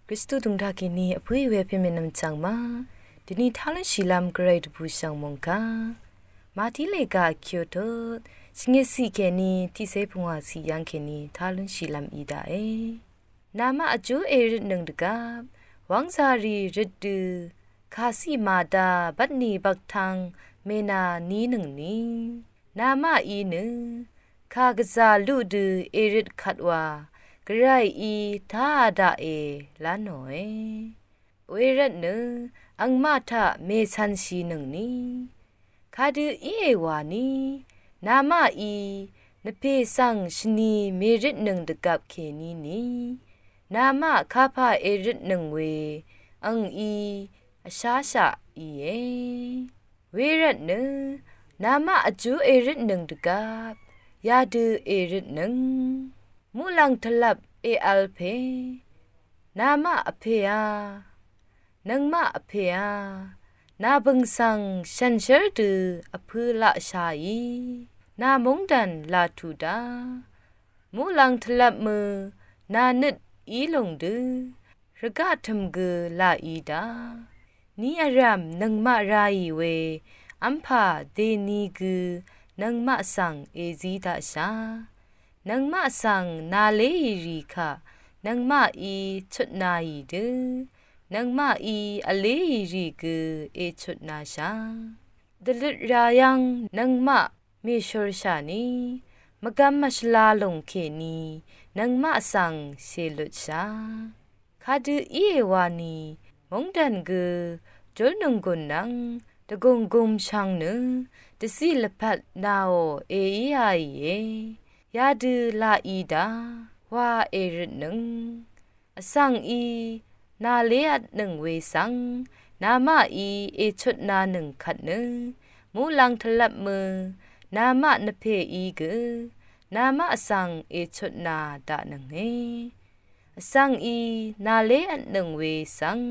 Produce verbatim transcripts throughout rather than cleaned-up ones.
Kristu tungtaq kèní vpǿì we pèmènvm chv̀ng ma. Dvni tá lúnshìlv́m gvray dvbù shv̀ng mòngkà. Màtí lèga vkyó tut shvngøt siq kèní tiqcé pungwà siq yv́ng kèní tá lúnshìlv́m í daqe. Namaq vjú èrøtnøng dvgvp wv́ngzà rì røt dø kàciq màda bvtnì bvktvng mènā nínøngni. Namaqí nø kà gvzà luq dø èrøt kvt wa gvrayí táā daqe lv́nòe. Wervtnø angmaq taq mècv̄nshìnøngni. Kadø íe wani namaqí nvpè svng shvni mèrøtnøng dvgvp kèní ni. Namaq kapà èrøtnøng we angí vsháshaq íe. Wervtnø namaq vjú èrøtnøng dvgvp yadø èrøtnøng. Muqlàng tvlvp èvl pè namaq vpèá, nøngmaq vpèá, nà bø̀ng svng shànshér dø vpǿ laqshaí, nà móngdàn làtù da. Muqlàng tvlvp mø nà nøt í lùng dø rvgaq tø̀m gø làí da. Ni vrv̀m nøngmaq rāì we v́mpà dèni gø nøngmaq svng èzí daqsha. Nøngmaq svng nàléì rì kaq nøngmaqí chutnāì dø nøngmaqí vléì rì gø èchutnāsha. Dvløt rayv́ng nøngmaq mèshurshà ni mvgvm mvshvla lùng kèní nøngmaq svng shèlutsha. Kadø íe wani móngdàn gø júlnònggùn nvng dvgùng gùmshvng nø dvciq lvpat nàò èíāìe. Yadø laqí da wa èrøtnøng. Vsvngí nàlévtnøng we svng namaqí èchutnānøng kvt nø muqlàng tvlvp mø namaq nvpèí gø namaq svng èchutnā daqnønge. Vsvngí nàlévtnøng we svng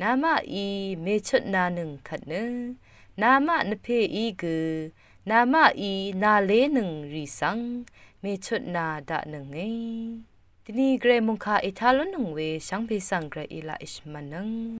namaqí mèchutnānøng kvt nø namaq nvpèí gø namaqí nàlénøng rì svng mèchutnā daqnønge. Dvni gvray mòngkà ètá lúnnøng we shvngbe svng gvray í laq èshvmvnøng.